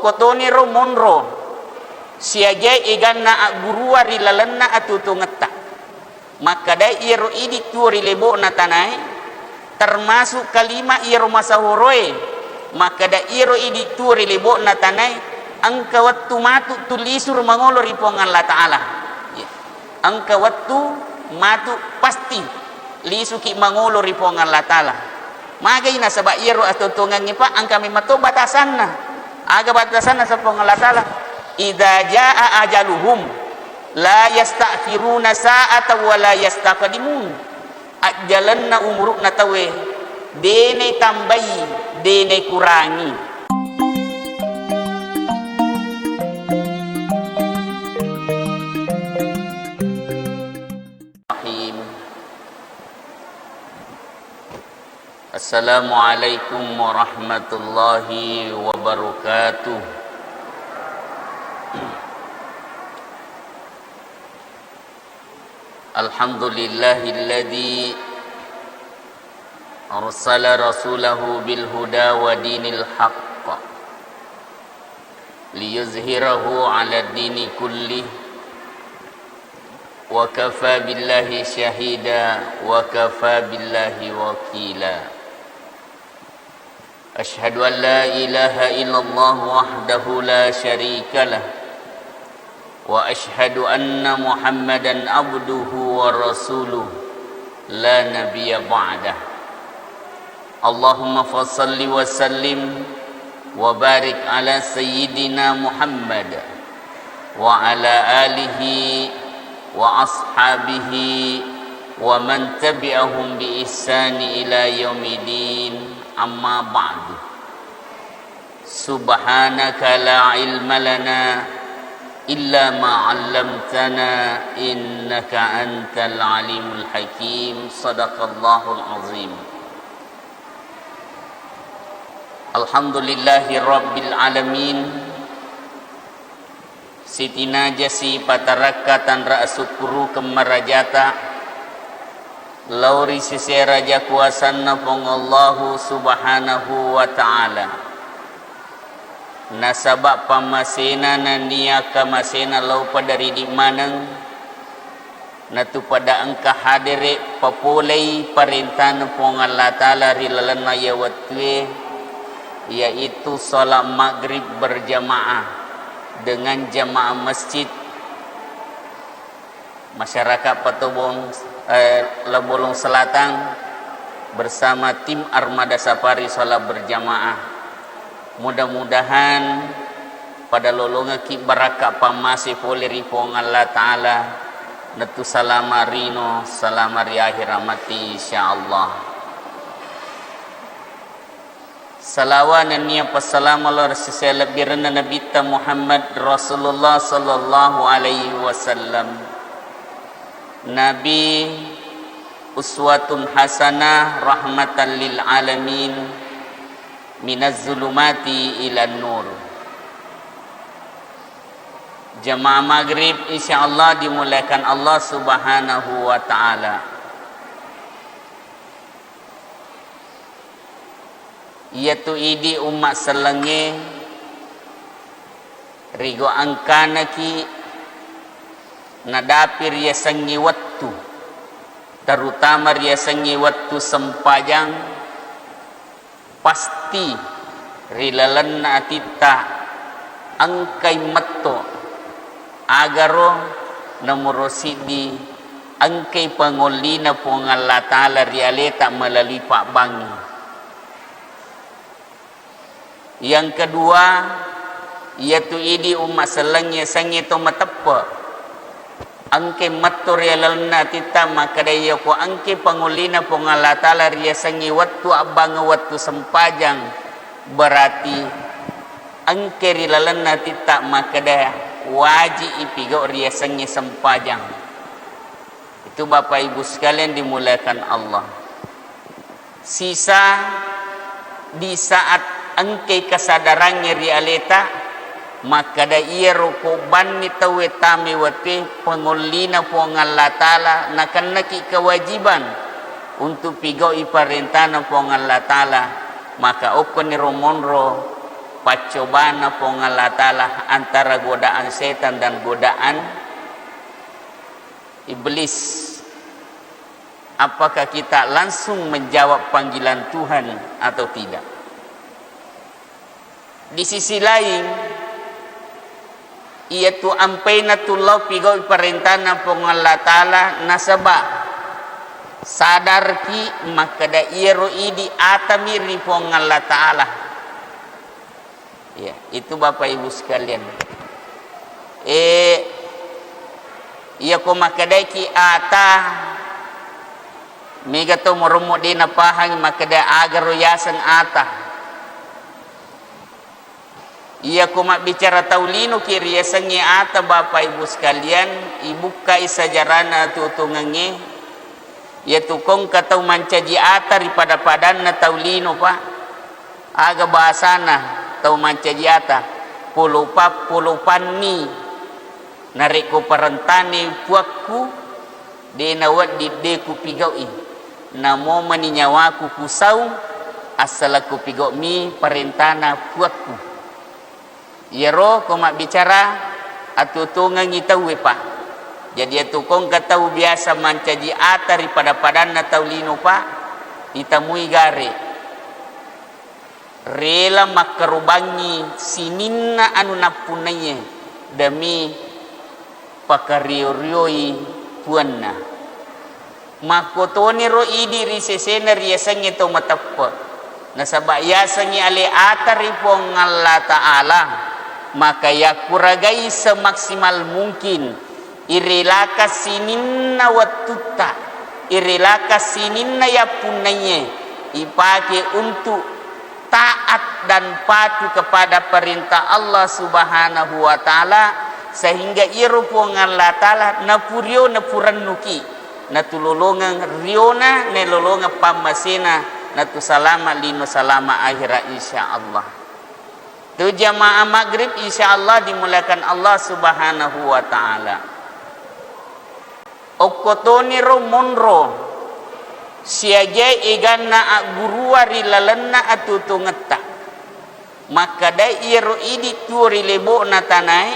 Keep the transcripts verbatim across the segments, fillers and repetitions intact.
Kotoniro monro siagai eganna aggurua ri lalenna atuo-tuongetta. Makkedai iyaro idi tuo ri lebo'na tanae, termasuk kalima iyaro masahoroe, makkeda iyaro idi tuo ri lebo'na tanae, engka wettu matu tu lisuru mangolo ri Puang Allah Ta'ala. Engka wettu matu pasti lisuki mangolo ri Puang Allah Ta'ala. Magai nasaba iyaro atuo-tuongengnge, Pak, engka memang to batasanna. Aga batasanna sa Puang Allah Ta'ala? Idza jaa ajaluhum la yastakhiruna sa'atan wa la yastaqdimun. Ajjalenna umuru'na tauwe, de naitambai, de naikurangi. Rahim. Assalamualaikum warahmatullahi wabarakatuh. Alhamdulillahilladzi arsala rasulahu bil huda wa dinil haqq liyuzhirahu ala dini kullih wa kafa billahi syahida wa kafa billahi wakila. Asyhadu an la ilaha illallah wahdahu la syarikalah, wa asyhadu anna Muhammadan abduhu wa rasuluh, la nabiyya ba'dah. Allahumma fasalli wa sallim wa barik ala sayyidina Muhammad wa ala alihi wa ashabihi wa man tabi'ahum bi ihsani ila yaumidin, amma ba'du. Subhanaka la ilma lana illa ma 'allamtana innaka antal alimul hakim. Sadaqallahul azim. Alhamdulillahi rabbil alamin. Sitinajasi patarakka tanra asukkurukeng marajata lao ri sese raja kuasanna Puang Allahu Subhanahu wa Ta'ala. Nasaba pammasena nennia kamasena lao pada ridi maneng, natu pada engka hadere papolei parentana Puang Allah Ta'ala ri lalenna iya wettue, yaitu salat maghrib berjamaah dengan jamaah masjid masyarakat Patobong, eh, Lebolong Selatan bersama tim Armada Safari salat berjamaah. Mudah-mudahan pada lolongekki barakka pammase pole ri Puang Allah Ta'ala, nettu salama rino, salama ri akhirat matti, insyaallah. Salawa nennia passalama lao ri sese lebbirenna Nabitta Muhammad Rasulullah sallallahu alaihi wasallam. Nabi uswatun hasanah, rahmatan lil alamin, minaz zulumati ilan nur. Jamaah maghrib, insyaallah dimuliakan Allah Subhanahu wa Ta'ala. Iyatu idi umma sellengnge rigo engkanaki nadapi riasengnge wettu, terutama riasengnge wettu sempajang, pasti ri lalenna atitta engkai metto agaro nomoro siddi engkai pangollina Puang Allah Ta'ala ri aleta melalui pabbangngi. Yang kedua, iyatu idi umma sellengnge sengnge to mateppe. Engke metto ri lalenna atitta makkeda, iyako engke pangollina Puang Allah Ta'ala riasengngi wettu abbangeng, wettu sempajang, berarti engke ri lalenna atitta makkeda waji ipigau riasengngi sempajang. Itu Bapak Ibu sekalian dimuliakan Allah. Sisa di saat engkai kesadarangnge ri aleta, makkeda iyaro ko banni tauwe tame wettue pangollina Puang Allah Ta'ala, nakennaki kewajiban untuk pigau'i parentana Puang Allah Ta'ala, maka okkoniro monro Paccobana Puang Allah Ta'ala antara godaan setan dan godaan iblis. Apakah kita langsung menjawab panggilan Tuhan atau tidak? Di sisi lain, iyatu ampaina tu lao pigau'i parentana Puang Allah Ta'ala, nasaba sadarki makkeda iyaro idi atami ri Puang Allah Ta'ala. Ya, itu Bapak Ibu sekalian. Eh, iya ko makkedaiki ata, mega to morommo de napahangi makkeda agaro yaseng ata. Iya ko mabbicara tau lino ki riyasengnge ata, Bapak Ibu sekalian, ibukkai sejarana tutungengnge. Iyatu ko engka tau mancaji ata ri pada-padanna tau lino, Pak. Aga bahasana tau mancaji ata? Polopa-, polopanni. Narekko parentani puakku, de nawedding de kupigau'i. Namomani nyawaku kusau, assalakku pigau'mi parentana puakku. Iyaro ko mabbicara atuo-tuongengngi tauwe, Pak. Jadi, iyatu ko engka tau biasa mancaji ata ri pada-padanna tau lino, Pak, itamui gare. Rela makkarobangngi sininna anu nappunnaiye demi pakario-rioi puanna. Makkotoniro idi ri sesena riyasengnge tau mateppe. Nasaba yasengnge ale ata ri Puang Allah Ta'ala, maka yakkuragai semaksimal mungkin, irelaka sininna wettutta, irelaka sininna yappunnaiye ipake untuk taat dan patuh kepada perintah Allah Subhanahu wa Ta'ala, sehingga iyaro Puang Allah Ta'ala napurio napurennuki, natulolongeng riona, nailolongeng pammasena, natusalama lino salama akhirat, insya Allah. Tu jamaah maghrib, insya Allah dimuliakan Allah Subhanahu wa Ta'ala. Okkotoniro monro siagai eganna aggurua ri lalenna atuo-tuongetta. Makkedai iyaro idi tuo ri lebo'na tanae,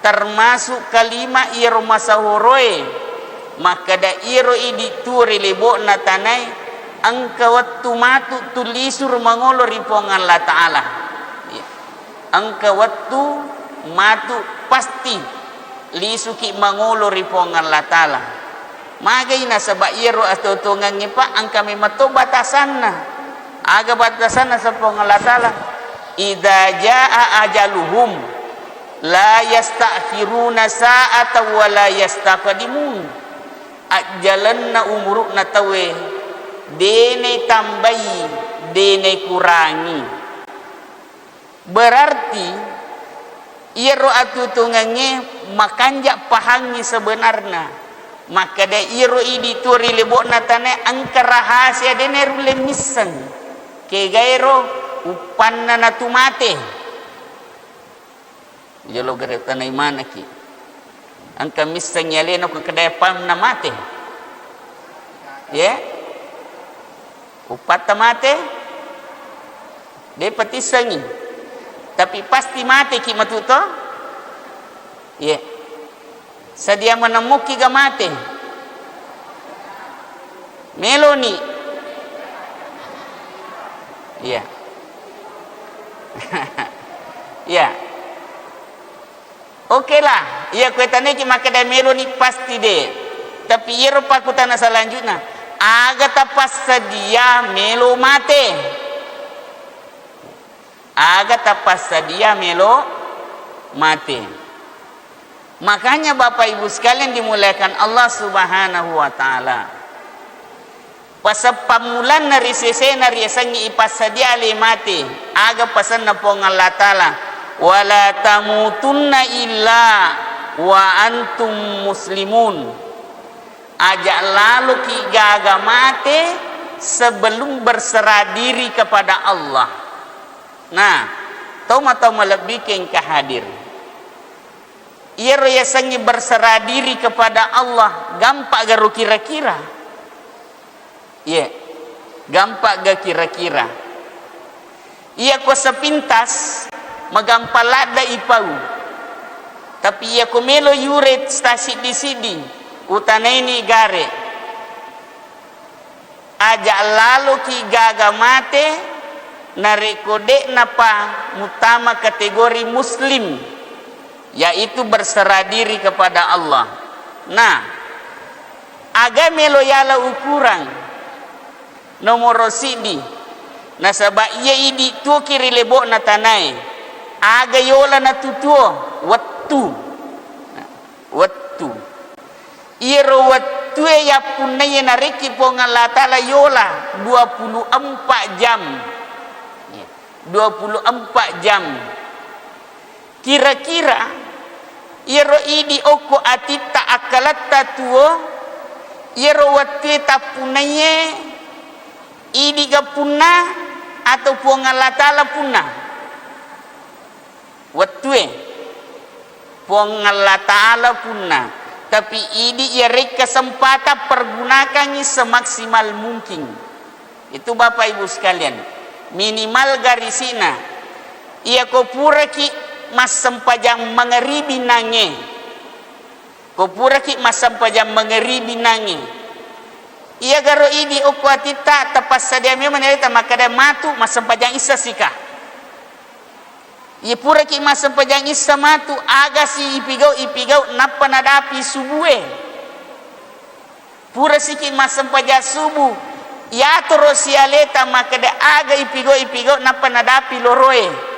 termasuk kalima iyaro masahoroe, makkeda iyaro idi tuo ri lebo'na tanae, engka wettu matu tu lisuru mangolo ri Puang Allah Ta'ala. Iya. Engka wettu matu pasti lisuki mangolo ri Puang Allah Ta'ala. Magai nasaba iyaro atuo-tuongengnge, Pak, engka memang to batasanna. Aga batasanna sa Puang Allah Ta'ala? Idza jaa ajaluhum la yastakhiruna sa'atan wa la yastaqdimun. Ajjalenna umuru'na tauwe de naitambai, de naikurangi. Berarti iyaro atuo-tuongengnge makanja pahangngi sebenarna. Makkeda iyaro idi tuo ri lebo'na tanae engka rahasia de nairulle misseng. Kegaero uppanna natu mate. Jolo gare tanai manaki. Engka missengngi alena ko kedai panna mate. Ye? Uppatta mate? De patissengngi. Tapi pasti mate ki matu to? Ye. Sadia manemmuki ga mate? Meloni. Iya. Iya. Oke lah, iya kue taneki makkeda meloni pasti de. Tapi iyaro pakkutana selanjutnya, aga tapassedia melo mate? Aga tapassadia melo mate. Makanya Bapak Ibu sekalian dimuliakan Allah Subhanahu wa Ta'ala, paseppa mulanna ri sesena riasengngi ipassadia ale mate. Aga pasenna Puang Allah Ta'ala, "Wala tamutunna illa wa antum muslimun." Aja laloki gaga mate sebelum berserah diri kepada Allah. Nah, tau matau malebbi ke engka hadir. Iyaro yasengnge berserah diri kepada Allah, gampang garo kira-kira. Ye, gampang ga kira-kira. Iyako sepintas, magampang ladde ipau. Tapi iyako melo yure tasiddi-siddi, utanaini gare. Aja laloki gaga mate, narekko de'napa muttama kategori muslim, yaitu berserah diri kepada Allah. Nah, aga melo yala ukurang? Nomoro siddi, nasaba iya idi tuoki ri lebo'na tanae, aga yola natutuo? Wettu. Wettu. Iyaro wettue yappunnaiye narekki Puang Allah Ta'ala yola dua puluh empat jam. Iya, dua puluh empat jam. Kira-kira iyaro idi okko atitta akkaletta tuo, iyaro wettue tappunnaiye, idiga punna atau Puang Allah Ta'ala punna? Wettue Puang Allah Ta'ala punna, tapi idi iyarei kesempatan pergunakangngi semaksimal mungkin. Itu Bapak Ibu sekalian, minimal garisi'na. Iyako puraki massempajang mangaribi nangnge, ko puraki massempajang mangaribi nangnge, iyagaro idi okko atitta, tapassadia memang naleta makkeda matu massempajang issa sika. Iya puraki massempajang issa matu, agasi ipigau, ipigau nappa nadapi subue. Purasiki massempajang subuh, yatoro sialeta makkeda aga ipigau, ipigau nappa nadapi loroe.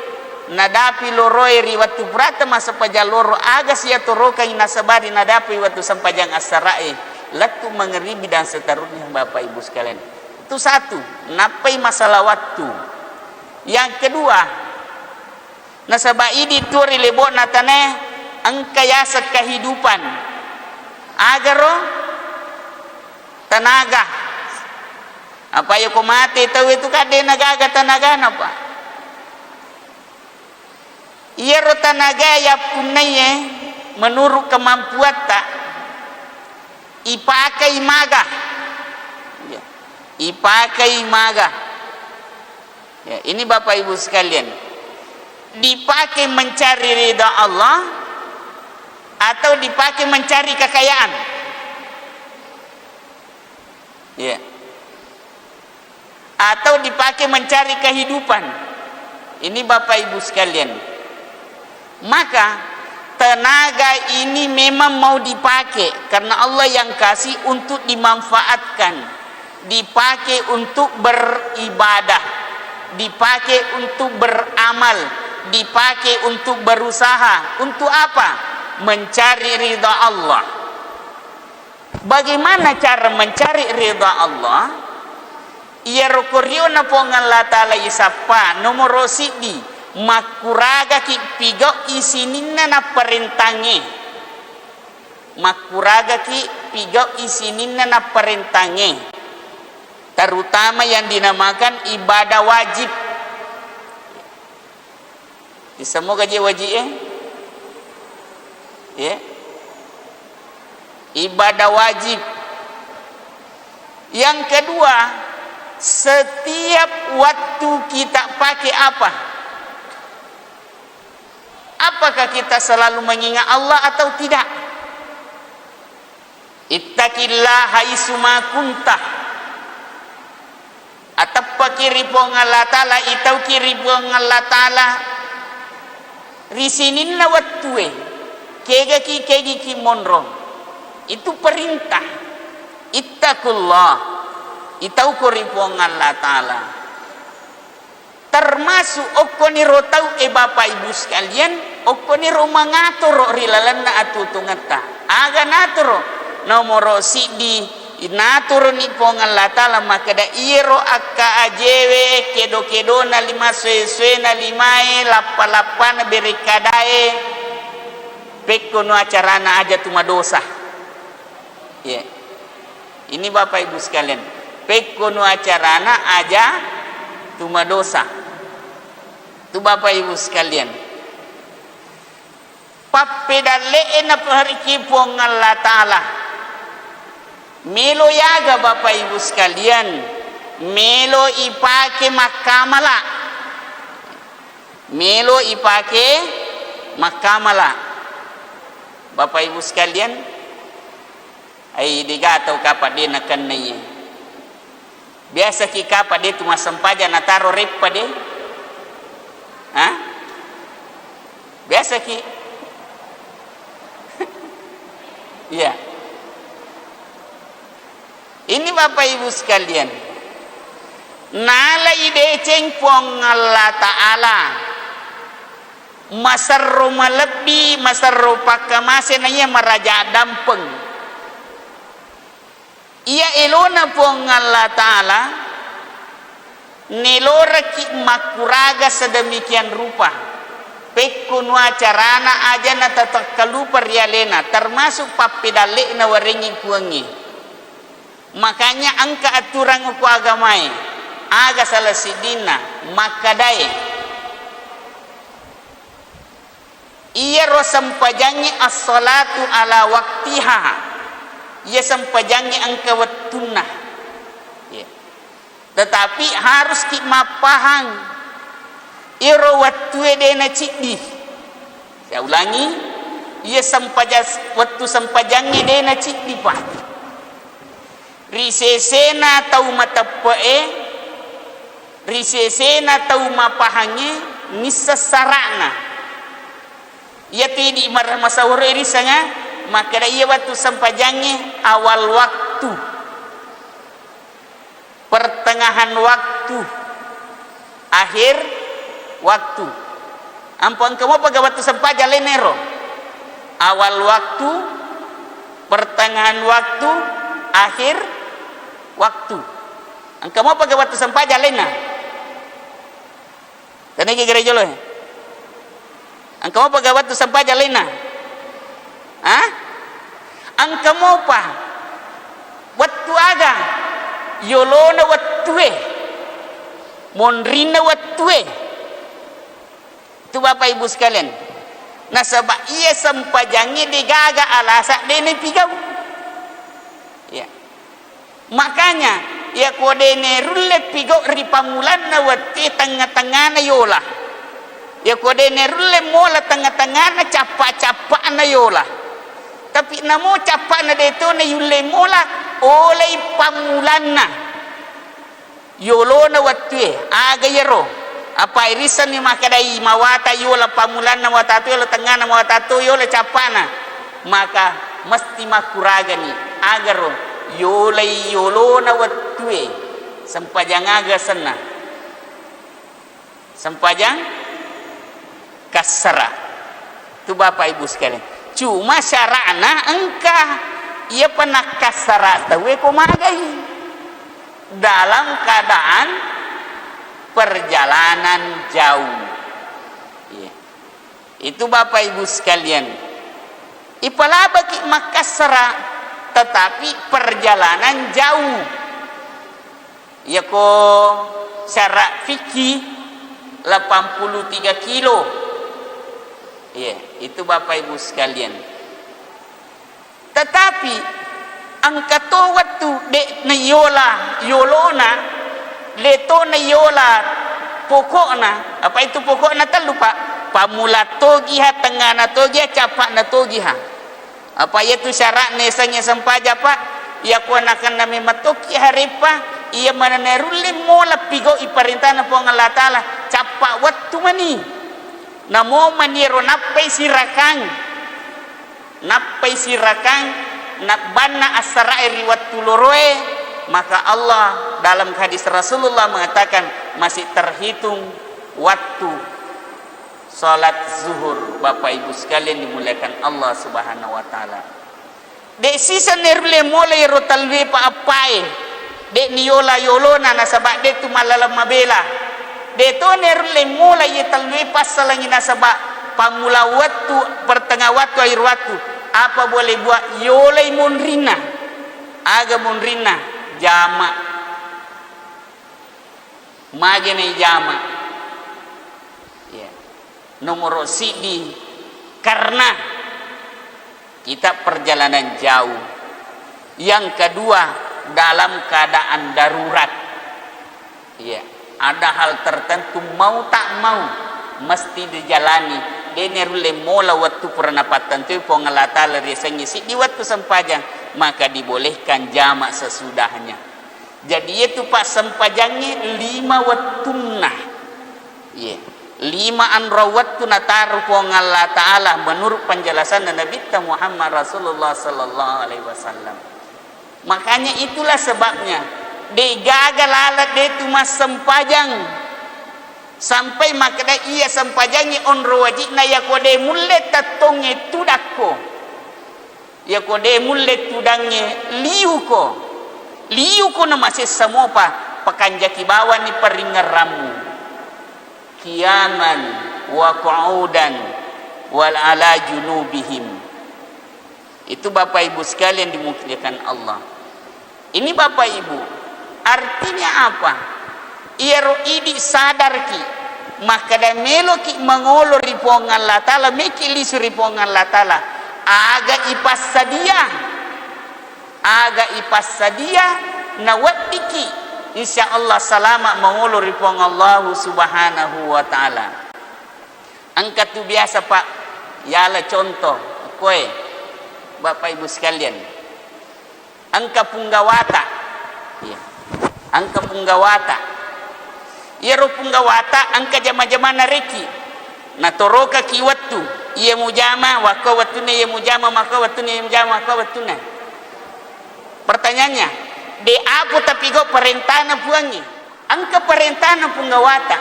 Nadapi loroe ri wettu purata massempajang loro, agasi yatorokangngi nasabari nadapi wettu sempajang assarae, lettu mangeribi dan seterusnya, Bapak Ibu sekalian. Itu satu, nappai masalah waktu. Yang kedua, nasaba idi tuo ri lebo'na tanae engka yaseng kehidupan. Agaro? Tanaga. Apa yako mate tauwe tu kan de nagaga tanagana, Pak. Iyaro tanaga yappunnaiye menurut kemampuatta, ipakai maga. Ya. Ipakai maga. Ya, ini Bapak Ibu sekalian, dipakai mencari ridha Allah atau dipakai mencari kekayaan? Ya. Atau dipakai mencari kehidupan? Ini Bapak Ibu sekalian. Maka, tenaga ini memang mau dipakai karena Allah yang kasih untuk dimanfaatkan, dipakai untuk beribadah, dipakai untuk beramal, dipakai untuk berusaha. Untuk apa? Mencari ridha Allah. Bagaimana cara mencari ridha Allah? Iyaro koriona Puang Allah Ta'ala isappa, nomoro siddi, makkuragaki pigau'i sininna napparentangnge. Makkuragaki pigau'i sininna napparentangnge, terutama yang dinamakan ibadah wajib. Isemmo gaji wajib, eh? Ya. Ibadah wajib. Yang kedua, setiap waktu kita pakai apa? Apakah kita selalu mengingat Allah atau tidak? Ittaqillaha haitsuma kunta. Ateppaki ri Puang Allah Ta'ala, itauki ri Puang Allah Ta'ala ri sininna wettue, kegaki, kegiki monro. Itu perintah. Ittaqullah. Itauko ri Puang Allah Ta'ala. Termasuk okkoniro tau, e Bapak Ibu sekalian, okkoniro mangatoro ri lalenna atuo-tuongetta. Aga natoro? Nomoro siddi, naturoni Puang Allah Ta'ala makkeda, iyero akka ajewe, kedo-kedona lima, soe-soena limae, lappa-lappana berekkadae, pekkono acarana aja tu madosa. Iya. Ini Bapak Ibu sekalian, pekkono acarana aja tu madosa. Tu Bapak Ibu sekalian, pappedalle'e napariki Puang Allah Ta'ala. Melo yaga Bapak Ibu sekalian, melo ipake makkamala. Melo ipake makkamala. Bapak Ibu sekalian, ai dega tau kapa de nakennai. Biasa ki kapa de tu massempajang nataro reppa de. Ha? Biasa ki. Iya. Ini Bapak Ibu sekalian, nalai deceng Puang Allah Ta'ala maserro malebbi, maserro pakkamase na iya maraja dampeng. Iya elona Puang Allah Ta'ala, neloraki makkuraga sedemikian rupa. Pekko nua carana aja natatakkalupa ri alena, termasuk pappedalle'na warengngi Puangnge. Makanya engka aturang ko agamae, aga salah siddinna, makkadae, iyaro sempajangnge as-salatu ala waktiha, iya sempajangnge engka wettunna. Iya. Tetapi haruski mappahang, iyaro wettue de naciddi. Saya ulangi, iya sempaja-, wettu sempajangnge de naciddi, Pak. Ri sesena tau mateppe'e, ri sesena tau mapahangnge, nisseng sara'na. Iyatu idi mar-, masaworo risanga, makkeda iya wettu sempajangnge awal waktu. Pertengahan waktu, akhir waktu. Ampo engka mopa ga wettu sempajang lainna ero? Awal waktu, pertengahan waktu, akhir waktu. Engka mopa ga wettu sempajang lainna? Tenniga gereja jolo e? Engka mopa ga wettu sempajang lainna? Ha? Engka mopa. Wettu aga? Yolona wettue. Monrinna wettue. Tu Bapak Ibu sekalian. Nasaba iya sempajangnge degaga alasa de naipigau. Iya. Makanya, iyako de nerulle pigau ri pammulanna wettue, tengnga-tengngana yola. Iyako de nerulle mola tengnga-tengngana, cappa-cappa'na yola. Tapi namo cappa'na de to nayulle mola, olai pammulanna yolona wettue. Aga iyaro? Apa irissenni makkedai mawata yola pammulanna mawata to, yola tengngana mawata to, yola cappa'na. Maka mesti makkuragani, agaro yolai yolona wettue, sempajang aga senna? Sempajang kassara. Tu Bapak Ibu sekalian, cuma syara'na engka, iyapa nakkassara tauwe ko magai dalam keadaan perjalanan jauh. Iya. Itu Bapak Ibu sekalian, ipalabaki makkassara, tetapi perjalanan jauh. Iyako syara' fikih, delapan puluh tiga kilo. Iya, itu Bapak Ibu sekalian. Tetapi engka to wettu de' nayola yolona, de' to nayola pokokna. Apa itu pokokna? Tellu, Pak. Pammula togiha, tengngana togiha, cappa'na togiha. Apa iyatu syara'na yasengnge sempajang, Pak? Iyako nakenna memang tokki hareppa, iya maneng narulle mola pigau'i parentana Puang Allah Ta'ala, cappa wettu mani. Namo maniero nappai sirakang. Nappai sirakang, nabbanna assara'e ri wettu loroe, maka Allah dalam hadis Rasulullah mengatakan masih terhitung waktu salat zuhur. Bapak Ibu sekalian dimuliakan Allah Subhanahu wa Ta'ala. De' siseng nerulle mola iyaro tellue pa appae. De' niyola yolona nasaba' de' tu mallaleng mabela. De' to nerulle mola iye tellue passalengngi nasaba' pammula wettu, pertengahan waktu, akhir waktu. Apa boleh buat? Yolai monrinna. Aga monrinna? Jama'. Magi naijama'? Iya. Nomoro siddi, karena kita perjalanan jauh. Yang kedua, dalam keadaan darurat. Iya, ada hal tertentu mau tak mau, mesti dijalani. De' narulle mola wettu pura napattentui Puang Allah Ta'ala riasengnge siddi wettu sempajang, maka dibolehkan jamak sesudahnya. Jadi, iyatu passempajangnge lima wettunna. Iye. Lima anro wettu nataro Puang Allah Ta'ala menurut penjelasanna Nabitta Muhammad Rasulullah sallallahu alaihi wasallam. Makanya itulah sebabnya, de' gaga laleng de' tu massempajang. Sampai makkeda iya sempajangnge onro wajikna, yako de' mulle tettongnge tudakko. Yako de' mulle tudangnge liuko. Liuko na masessa mopa, pakanjaki bawani paringngerammu. Qiyaman wa qu'udan wal ala junubihim. Itu Bapak Ibu sekalian dimuliakan Allah. Ini Bapak Ibu, artinya apa? Iyaro idi' sadarki, makkeda meloki mangolo ri Puang Allah Ta'ala, meki lisu ri Puang Allah Ta'ala. Aga ipassadia, aga ipassadia, naweddiki, insya Allah salama mangolo ri Puang Allahu Subhanahu wa Ta'ala. Engka tu biasa, Pak, yala contoh, koe, Bapak Ibu sekalian. Engka punggawata. Iya. Engka punggawata. Iyaro punggawata engka jama-jamanna rekki. Natorokaki wettu. Iya mujama, wakko wettunna, iya mujama, makko wettunna, iya mujama, makko wettunna. Pertanyaannya, de' apa tapigau parentana Puangnge? Engka parentana punggawata,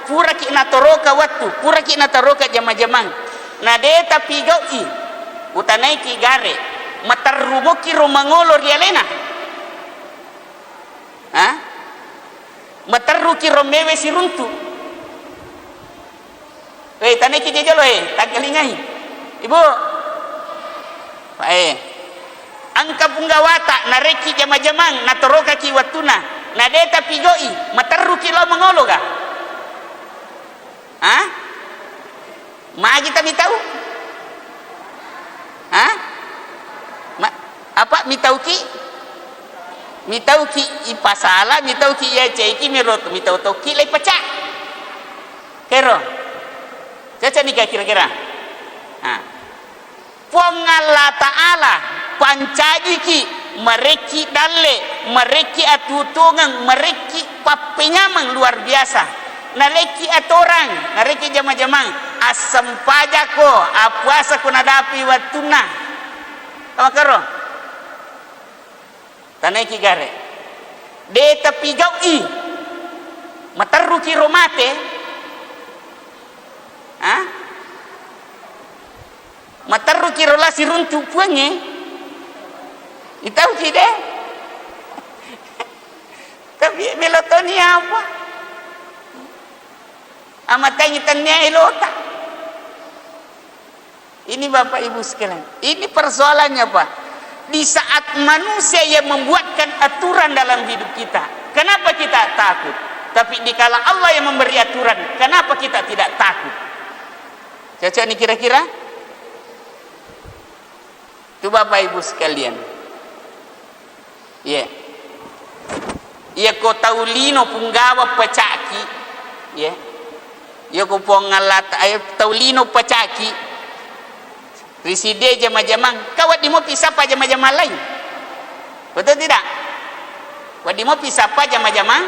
puraki natoroka wettu, puraki natoroka jama-jamang. Na de' tapigau'i, utanaiki gare, materru mokki ro mangolo ri alena. Ha? Materruki ro mewe siruntu. Weh, tanaiki je jolo, eh, tangkalingai. Ibu. Pak, eh. Engka punggawata, narekki jama-jamang, natorokaki wettuna. Na de' tapigau'i, materruki lao mangolo ga? Ha? Magi tamitau? Ha? Ma-, apa mitauki? Mitauki ipasala, mitauki iyaceiki, miro mitau tokki lai peca'. Kero. Cocok nika kira-kira? Ha. Puang Allah Ta'ala pancajiki marekki dalle, marekki atuo-tuongeng, marekki pappenyameng luar biasa. Narekki atorang, narekki jama-jamang, assempajako, appuasako nadapi wettunna. Kamakaro? Tanaiki gare. De' tapigau'i. Materruki ro mate. Ha? Materruki ro lasi runtu Puangnge. Itauki de'? Tapi melo toni apa? Amatangi tennia elota. Ini Bapak Ibu sekalian, ini persoalannya, Pak. Di saat manusia yang membuatkan aturan dalam hidup kita, kenapa kita takut? Tapi dikala Allah yang memberi aturan, kenapa kita tidak takut? Cocok nih kira-kira? Itu Bapak Ibu sekalian. Iya. Iya ko tau lino punggawa pacaki. Iya. Iya ko Puang Allah Ta-, eh, tau lino pacaki. Risidie jama-jamang. Ka wedding mopi sappa jama-jamang lain. Betul tidak? Wedding mopi sappa jama-jamang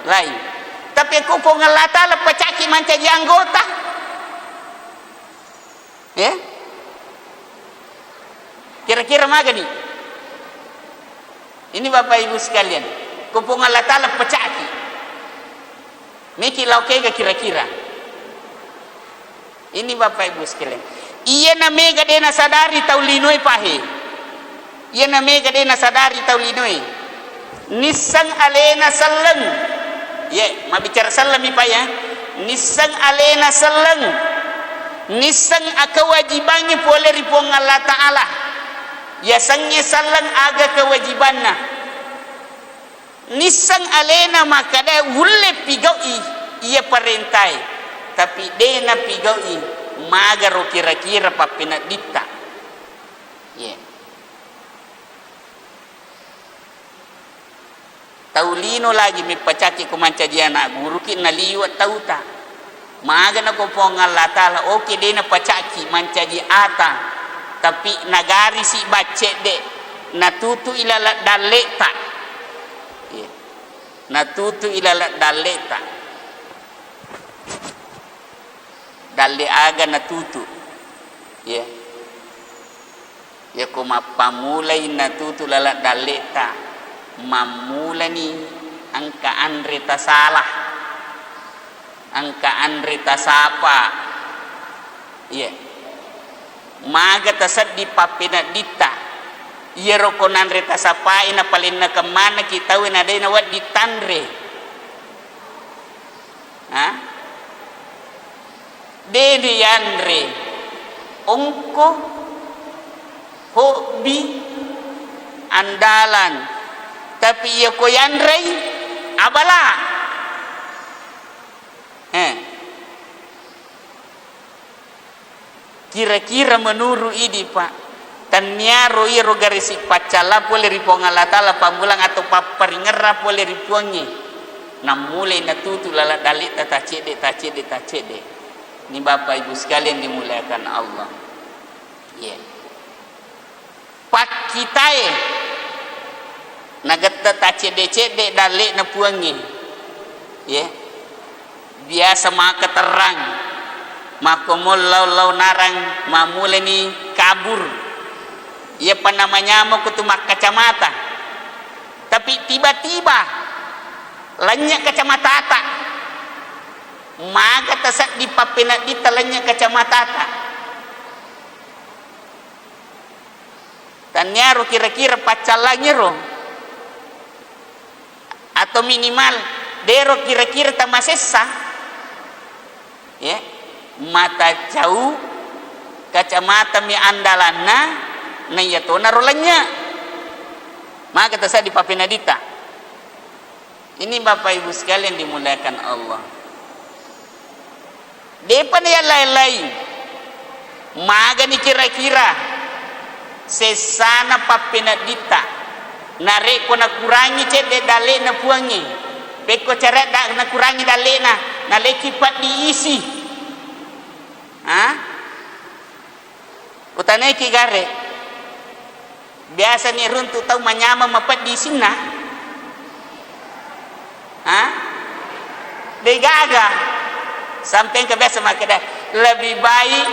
lain. Tapi ko Puang Allah Ta'ala pacaki mancaji anggota. Ya? Kira-kira magani? Ini Bapak Ibu sekalian, ko Puang Allah Ta'ala pecaki. Meki lao kega kira-kira? Ini Bapak Ibu sekalian. Iyana mega de nasadari tau linoe pahe. Iyana mega de nasadari tau linoe. Nisseng alena selleng. Ye, mabbicara selleng mi, Pak, ya. Nisseng alena selleng. Nisseng kewajibangnge pole ri Puang Allah Ta'ala. Yasengnge selleng aga kewajibanna. Nisseng alena makkeda ulle pigau'i iya parentae, tapi de napigau'i magaro kira-kira pappenedditta. Ye. Tau lino lagi meppacaki ko mancaji ana guruki naliwe tauta. Magana ko Puang Allah Ta'ala, oke, de napacakki mancaji ata, tapi nagarisi baccedde, natutui laleng dalle'ta. Iya. Natutui laleng dalle'ta. Dalle aga natutu. Iya. Yako mappammulai natutu laleng dalle'ta, mammulani engka anre tasala, engka anre tasapa. Iya. Maga tasedding pappeneddingta. Iyaro ko nanre tasapai napalennakeng manekki tauwe na de nawedding tanre. Ha? De dianre ongko, hobbi, andalan. Tapi iya ko yanrei, abala. Eh. Kira-kira menuru idi, Pak, tanniaro iyaro garisi paccalla pole ri Puang Allah Ta'ala pammulang atau papparingerra pole ri Puangnge, nammulai natutu laleng dalle'ta tacedde, tacedde, tacedde. Ini Bapak Ibu sekalian dimuliakan Allah. Iya. Pakkitae nagetta taccedde-cedde dalle'na Puangnge. Ye. Biasa maka terrang, makko mollau-lau narang, mammulani kabur. Iyapa namanyamoko tu makkacamata. Tapi tiba-tiba lennye kacamatata. Maga tasedding pappeneddingta lennye kacamatata. Tanniaro kira-kira paccallangngero, atau minimal dero kira-kira tamasessa, ya, mata cau, kacamata mi andalanna, na iya tonaro lennye. Maga tasedding pappeneddingta. Ini Bapak Ibu sekalian dimuliakan Allah. Depa nayallai-allai. Magani kira-kira sessana pappeneddingta. Narekko nakurangi cedde dalle'na Puangnge. Pekko caredda nakurangi dalle'na, naleki peddi isi. Ha? Utanaiki gare. Biasani runtu tau manyameng mapeddi isinna? Ha? Degaga. Sampai engka biasa makkeda, lebih baik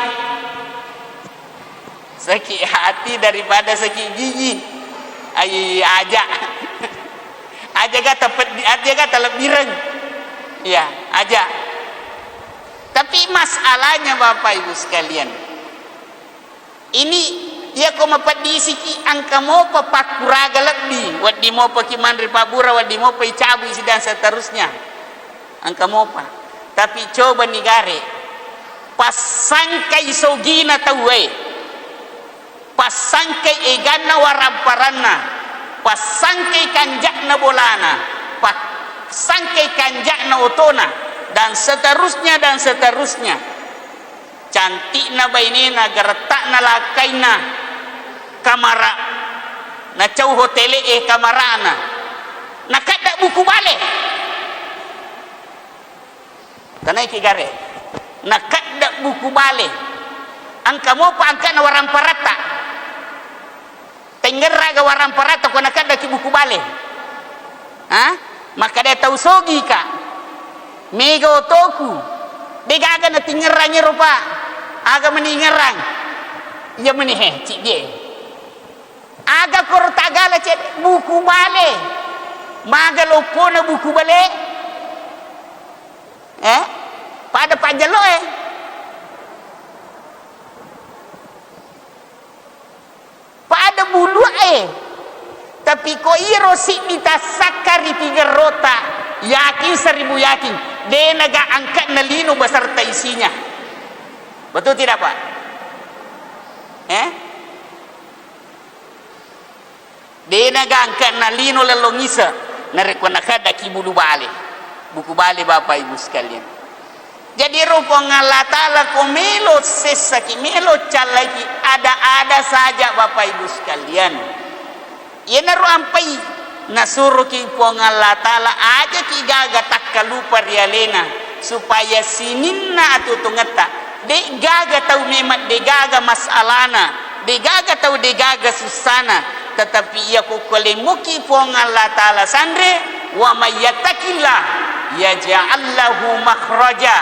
sakit hati daripada sakit gigi. Ai, aja. Aja gata peddi, aja gata lebbireng. Iya, aja. Tapi masalahnya, Bapak Ibu sekalian, ini, iyako mapeddisiki, engka mopa pakkuraga lebbi, wedding mopaki manre pabbura, wedding mopai cabui, dan seterusnya. Engka mopa. Tapi cobani gare, passangkai sogina tauwe, passangkai eganna waramparanna, passangkai kanja'na bolana, passangkai kanja'na otona, dan seterusnya, dan seterusnya. Cantikna bainena, geretta'na lakkainna, kamara, nacau hotele'e kamarana, nakadda buku bale. Tanaiki gare, nakadda buku bale. Engka mopa angkana waramparatta. Tengngerraga waramparatta ko nakaddaki buku bale? Ha? Makkeda tau sogika. Mega otoku. Degaga natingngerrangi ro, Pak. Aga mani ingerrang? Iya mani, he, ciddie. Aga koro tagala cedde? Buku bale. Maga loppona buku bale? Eh? Pada pajjalo, eh? Pada bulu'e. Tapi ko iro siddi tassakka ri tigerrota, yakin seribu yakin, denaga angka'na lino beserta isinya. Betul tidak, Pak? Eh? Denaga angka'na lino lellong ise, narekko nakaddaki bulu bale, buku bale, Bapak Ibu sekalian. Jadi, ro Puang Allah Ta'ala ko melo sessaki, melo callaiki, ada-ada saja, Bapak Ibu sekalian. Iyanaro ampai nasuroki Puang Allah Ta'ala, ajaki gaga takkalupa ri alena, supaya sininna atuo-tuongetta, de'gaga tau memang de'gaga masalana, de'gaga tau de'gaga sussana, tetapi iya ko kualemmuki Puang Allah Ta'ala sanre, wa may yattaqillah yaj'al lahu makhraja.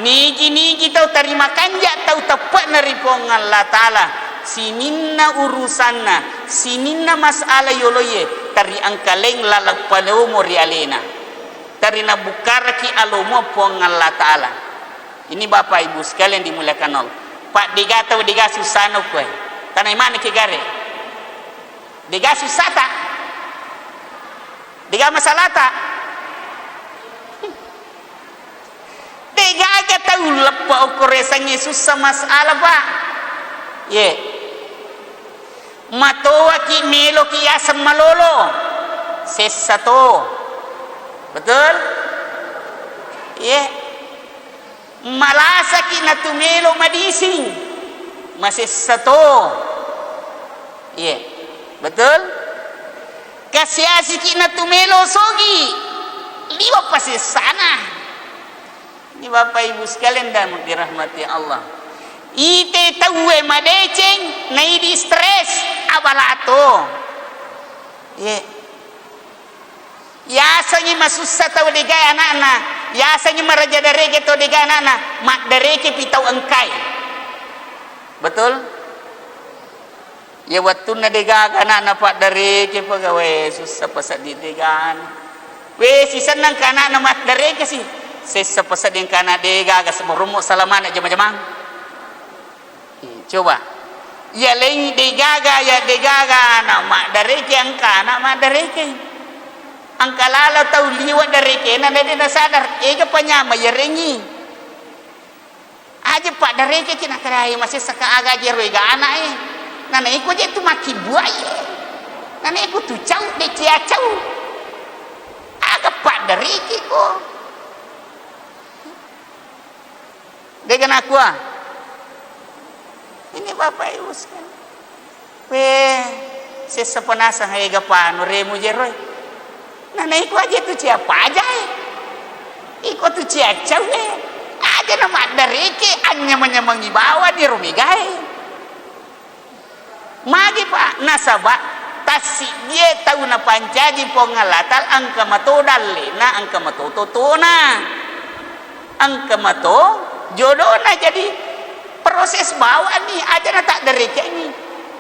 Nigi-nigi tau tarima kanja tau teppe'na ri Puang Allah Ta'ala, sininna urusanna, sininna masalah yoloe tariangkaleng laleng palomo ri alena. Tari nabbukkaraki alomo Puang Allah Ta'ala. Ini Bapak Ibu sekalian dimuliakan Allah. Pak, de'ga tau de'ga sussana kuai. Tanai maneng ke gare. De'ga sussata. De'ga masalata. De'gaga tau leppa okko resengnge sussa masalah, Pak. Ye. Matoaki meloki yaseng malolo. Sessa to. Betul? Ye. Malasaki natu melo madising. Masessa to. Ye. Betul? Kasiasiki natu melo sogi. Liwa pasessana. Ini Bapak Ibu sekalian dan dirahmati Allah. Ite tauwe madeceng, naidi stres, abalato. Ye. Yasengi masussa tau degae anakna, yasengi maraja dareke tau degae anakna, maddareke pi tau engkai. Betul? Iya wettunna degaga anakna paddareke pegawai, sussa pasedding degana. We, sisenna engka anakna maddareke si, sessa pasedding engka anak degaga, semorommo salamana jama-jamang. Eh, coba. Iya lengi degaga, iya degaga anak maddareke, engka anak maddareke. Engka lalo tau liwa darekena, na de nasadar, ega panyama yarengi. Aja paddarekeki nakadai masessaka aga je roe ga ana'e. Nanaiko je tu makkibbuai. Nanaiko tu cau de cia cau. Aga paddarekiko. Dega nakua. Ini Bapak Ibu sekalian. We, sessa penasang ega panu remu jeroe. Nanaiko aja tu cia pajae. Iko tu cia caue. Aja na maddareke anyamang-nyamangi bawani romegae. Magi, Pak? Nasaba tassiddie tau napancaji Puang Allah Ta'ala engka mato dallena, engka mato totona. Engka mato jodona, jadi proses bawani aja na taddarekengi.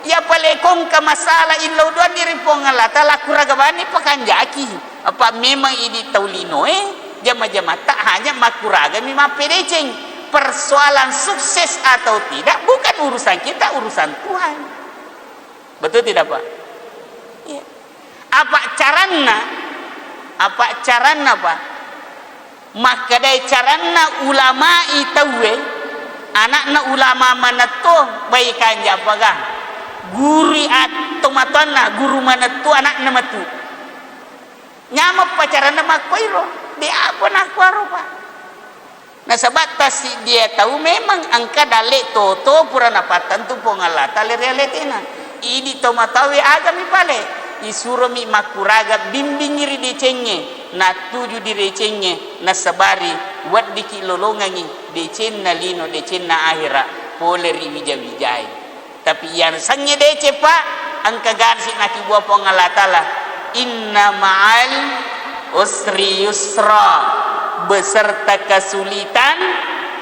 Iya pale ko engka masalah illau doanni ri Puang Allah Ta'ala, kuraga bani pakanjaki. Apa memang idi tau linoe, jama-jamatta hanya makkuragami mappedeceng. Persoalan sukses atau tidak bukan urusan kita, urusan Tuhan. Betul tidak, Pak? Iya. Apa caranna? Apa caranna, Pak? Makkedai caranna ulama'i tauwe, ana'na ulama manetto, bai kanja paga. Guru atto matoanna, guru manetto ana'na matu. Nyameng pacaranna makkoiro, de apa nakkuaro, Pak. Nasaba tassiddie tau memang engka dalle toto pura napattentu Puang Allah Ta'ala ri aletena. Idi to matawe agami pale, isuromi makkuraga bimbingi ri decengnge, nattuju di decengnge, nasabari weddiki lolongengi decenna lino, decenna ahera pole ri wija-wijae. Tapi yasengnge deceng, Pak, engka gansi nakibua Puang Allah Ta'ala, "Inna ma'al usri yusra," beserta kesulitan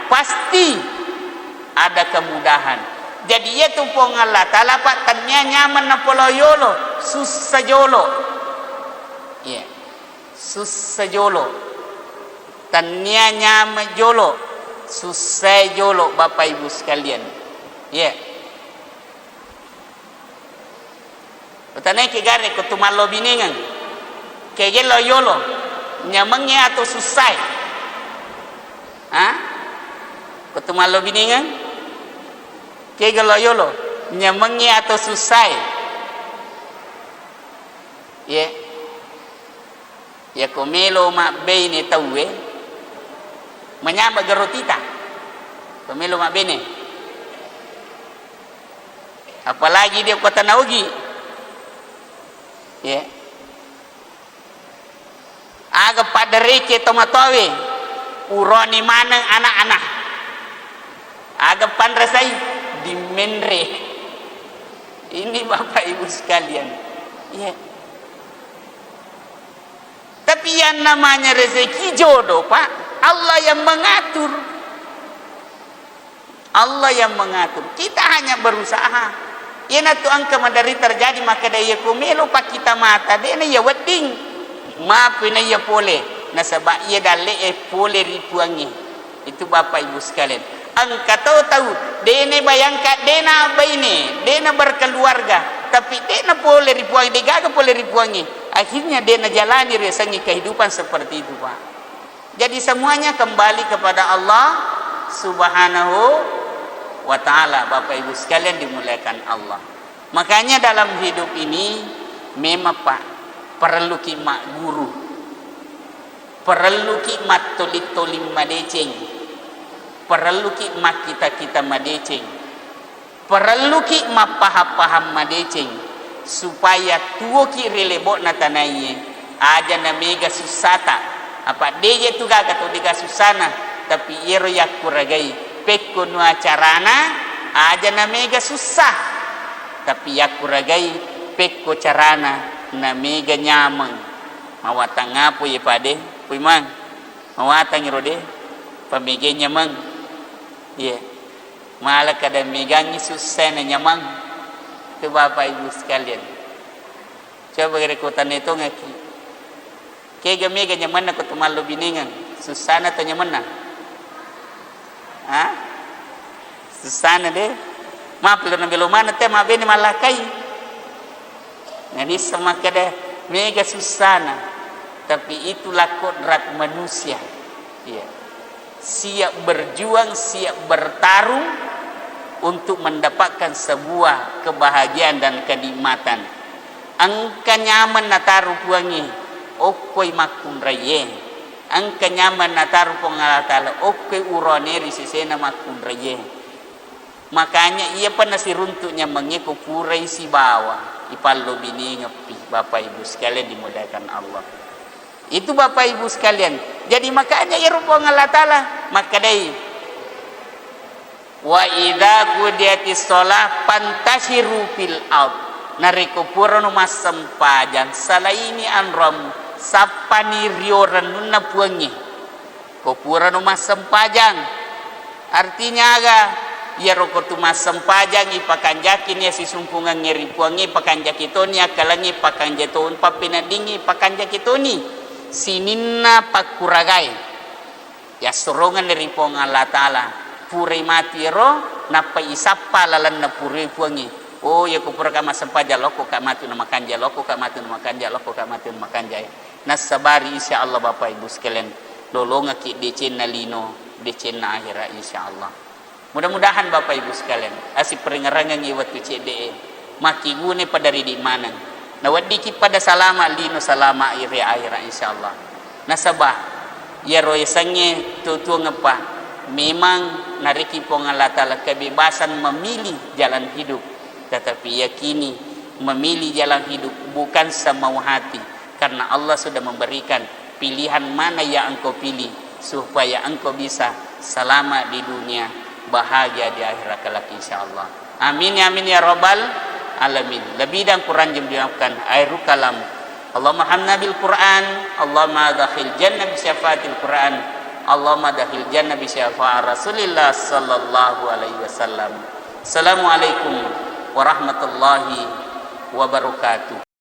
pasti ada kemudahan. Jadi, iya tu Puang Allah Ta'ala, Pak, tennia nyameng napolo yolo, sussa jolo. Iya. Sussa jolo. Tennia nyameng jolo, sussae jolo, Bapak Ibu sekalian. Iya. Utanai ke gare ko tu mallo binengeng. Kege lo yolo, nyamengnge atau sussae? Ha? Ko tu mallo binengeng? Kege lo yolo, nyamengnge atau sussae? Ye. Yako melo mabbeine tauwe, manyameng garotita. Ko melo mabbeine. Apalagi dia kota naogi. Ye. Aga paddareke tomatoawe. Uroni maneng anak-anak. Aga panrasai? Dimenre. Ini Bapak Ibu sekalian. Iya. Tapi yang namanya rezeki jodoh, Pak, Allah yang mengatur. Allah yang mengatur. Kita hanya berusaha. Iyanatu engka maderri terjadi, makkeda iya ko melo pakkita mata, de'na iya wedding. Mapi na iya pole. Nasaba iya dalle'e pole ri Puangnge. Itu Bapak Ibu sekalian. Engka to tau, de'na bayangka, de'na baine, de'na berkeluarga, tapi de'na pole ri Puang, de'gaga pole ri Puangnge. Akhirnya de'na jalani riasengnge kehidupan seperti itu, Pak. Jadi semuanya kembali kepada Allah Subhanahu wa Ta'ala, Bapak Ibu sekalian dimuliakan Allah. Makanya dalam hidup ini memang, Pak, perelluki magguru, perelluki mattoli-toli madeceng, perelluki makkita-kita madeceng. Parelluki mappahang-pahang madeceng, supaya tuwoki ri lebo'na tanaie, aja namega sussata. Apa deje tu gaga to dega sussana, tapi iyero yakkuragai, pekko nua carana, aja namega sussa, tapi yakkuragai, pekko carana namega nyameng. Mawatang apa ye pade? Puimang, mawatang iro de, pamege nyameng. Iya. Mala kada megangngi sussana nyameng. Tu Bapak Ibu sekalian. Coba gare ko tanetongaki. Kega mega nyamenna ko tu mallo binengeng. Sussana to nyamenna? Ha? Sussana de. Mapi lo nabelo mana te mabene mallakai. Nanissa makkeda, mega sussana, tapi itulah kodrat manusia. Iya. Siap berjuang, siap bertarung untuk mendapatkan sebuah kebahagiaan dan kenikmatan. Engka nyameng nataru Puangnge, okkoi makkunraie. Engka nyameng nataru Puang Allah Ta'ala, okkoi urone ri sesena makkunraie. Makanya iyapa nasiruntu nyamengnge ko purai sibawa ipallobinengeppi, Bapak Ibu sekalian dimuliakan Allah. Itu Bapak Ibu sekalian. Jadi makanya iyaro Puang Allah Ta'ala makkedai, "Wa idza qudiyatis shalah fantashiru fil ard." Narekko purano massempajang, salaini anrom, sappani rio rennunna Puangnge. Ko purano massempajang, artinya aga? Iyaro ko tu massempajang, ipakanjaki ni sisungkungengnge ri Puangnge, ipakanjaki toni akkalengnge, ipakanja to-, pappeneddingnge, ipakanjaki toni sininna pakkuragae. Yassorongeng ri Puang Allah Ta'ala, purai matu iyaro, nappa isappa lalenna puroi Puangnge. Oh, iya ko puraka massempajang, lokko ka matu na makanja, lokko ka matu na makanja, lokko ka matu na makanja. Nassabari, insya Allah, Bapak Ibu sekalian, lolongekki decenna lino, decenna akhirat, insya Allah. Mudah-mudahan, Bapak Ibu sekalian, asipparengngerangengngi wettu cedde'e, makkigune pada ridi maneng, naweddiki pada salama lino, salama ri akhirat, insya Allah. Nasaba iyaro yasengnge tuo-tuongeppa, memang narekki Puang Allah Ta'ala kebebasan memilih jalan hidup, tetapi yakini, memilih jalan hidup bukan semau hati, karena Allah sudah memberikan pilihan mana yang engkau pilih supaya engkau bisa selamat di dunia, bahagia di akhirat kelak, insya Allah. Amin, ya amin, ya rabbal alamin. Lebih dan kurang dimaafkan. Akhirul kalam. Allahumma hamna bil Quran, Allahumma dakhil jannah bi syafaatil Quran, Allahumma dakhil jannah bi syafaat Rasulillah sallallahu alaihi wasallam. Assalamualaikum warahmatullahi wabarakatuh.